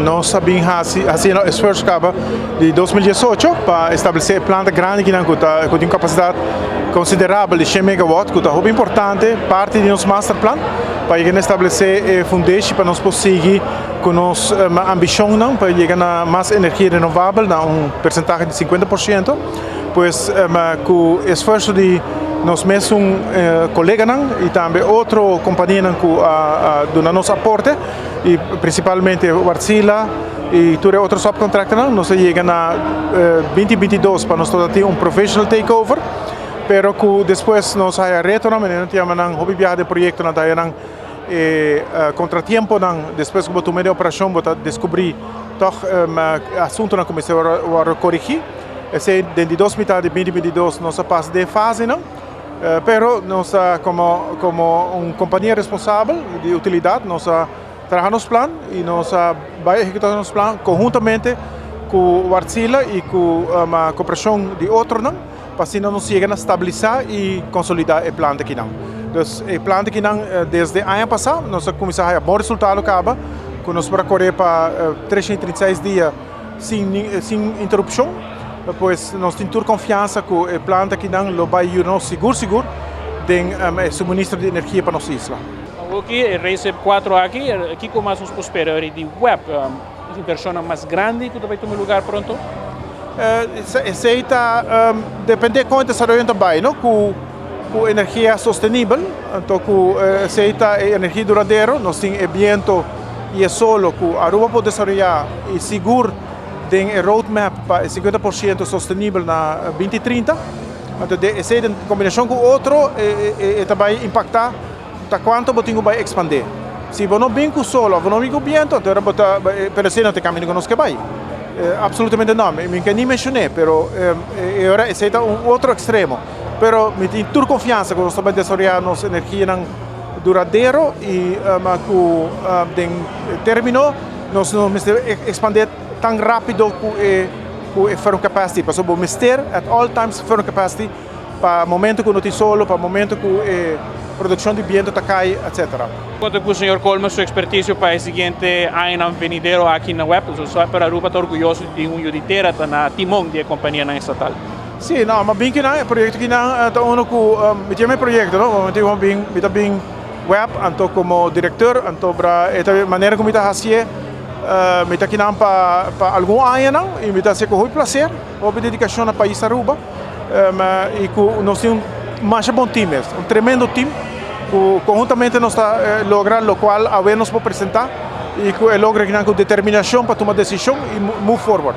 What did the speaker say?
Nos a bin hasi hasiendo esfuerso kaba di 2018 pa establesé e planta grandi kinan ku ta ku tin un kapasidat konsiderabel di 100 megawatt ku ta hopi importante parti di nos masterplan pa yega na establesé e fundeshi pa nos por sigui ku nos ambishonnan pa yega na mas energia renovabel na un persentahe di 50%. Pues ku esfuerso di nos mesun koleganan i tambe otro kompanianan ku a duna nos aporte i prinsipalmente Wartsila i tur e otro subcontractornan, nos a yega na 2022 pa nos tabata tin un provisional takeover, pero ku despues nos a haya retonan, manera nan ta yama nan hopi biaha den proyektonan ta haya nan e kontratiemponan despues ku bo tuma e operashon bo ta deskubrí tòg asuntunan ku mester wòrdu korigí. Esei den di dos mitad di 2022 nos a pasa den e fasenan, pero nos a komo komo un kompania responsabel di utilidat nos a traha nos plan i nos a bai ehekutá nos plan konhuntamente ku Wartsila i ku koperashon di otronan pa asina nos yega na stabilisá i konsolidá e planta akinan. Dus e planta akinan desde aña pasá nos a kuminsá haya bon resultado kaba ku nos por a kore pa 336 dia sin interupshon. Pues nos tin tur konfiansa ku e planta akinan lo bai yuda nos sigur sigur den e suministro di energia pa nos isla. Awoki e Recep 4 aki, kiko mas nos por spera ori di web? Invershonnan mas grandi ku ta bai tuma lugar pronto? Esei ta depende kon e desaroyo ta bai, no? Ku energia sostenibel, anto ku esei ta e energia duradero, nos tin e biento i e solo ku Aruba por desaroyá i sigur den e roadmap pa e 50% sostenibel na 2030. Anto esei den kombinashon ku otro e ta bai impaktá ta kuantu bo tin ku bai ekspandé. Si bo no bin ku solo òf bo no bin ku biento, anto ora bo ta, pero esei no ta e kaminda ku nos ke bai. Absolutamente no. Mi ke ni menshon'é, pero e ora esei ta un otro ekstremo. Pero mi tin tur konfiansa ku nos ta bai desaroyá nos energianan duradero i ku den término nos no mester ekspandé tan rápido ku e ku e firm capacity. Pasobra bo mester at all times firm capacity pa momento ku no tin solo, pa momento ku e produkshon di biento ta kai, etcetera. Konta ku señor Colman su ekspertisio pa e siguiente añanan venidero aki na web. Pero Aruba ta orguyoso di tin un yu di tera ta na timon di e kompanianan estatal. Sí, no, ma bin kinan, e proyecto kinan ta uno cu mi tin mi proyecto, no, mi tin bin, mi ta bin web, anto como director, anto bra e ta manera cu mi ta hacié, mi ta kinan pa pa algun añanan y mi ta hacié cu hopi placer, hopi dedicacion na pais Aruba, y cu nos tin un masha bon team mes, un tremendo team cu conhuntamente nos ta logra locual awe nos por presenta y cu e logra kinan cu determinacion pa tuma decision y move forward.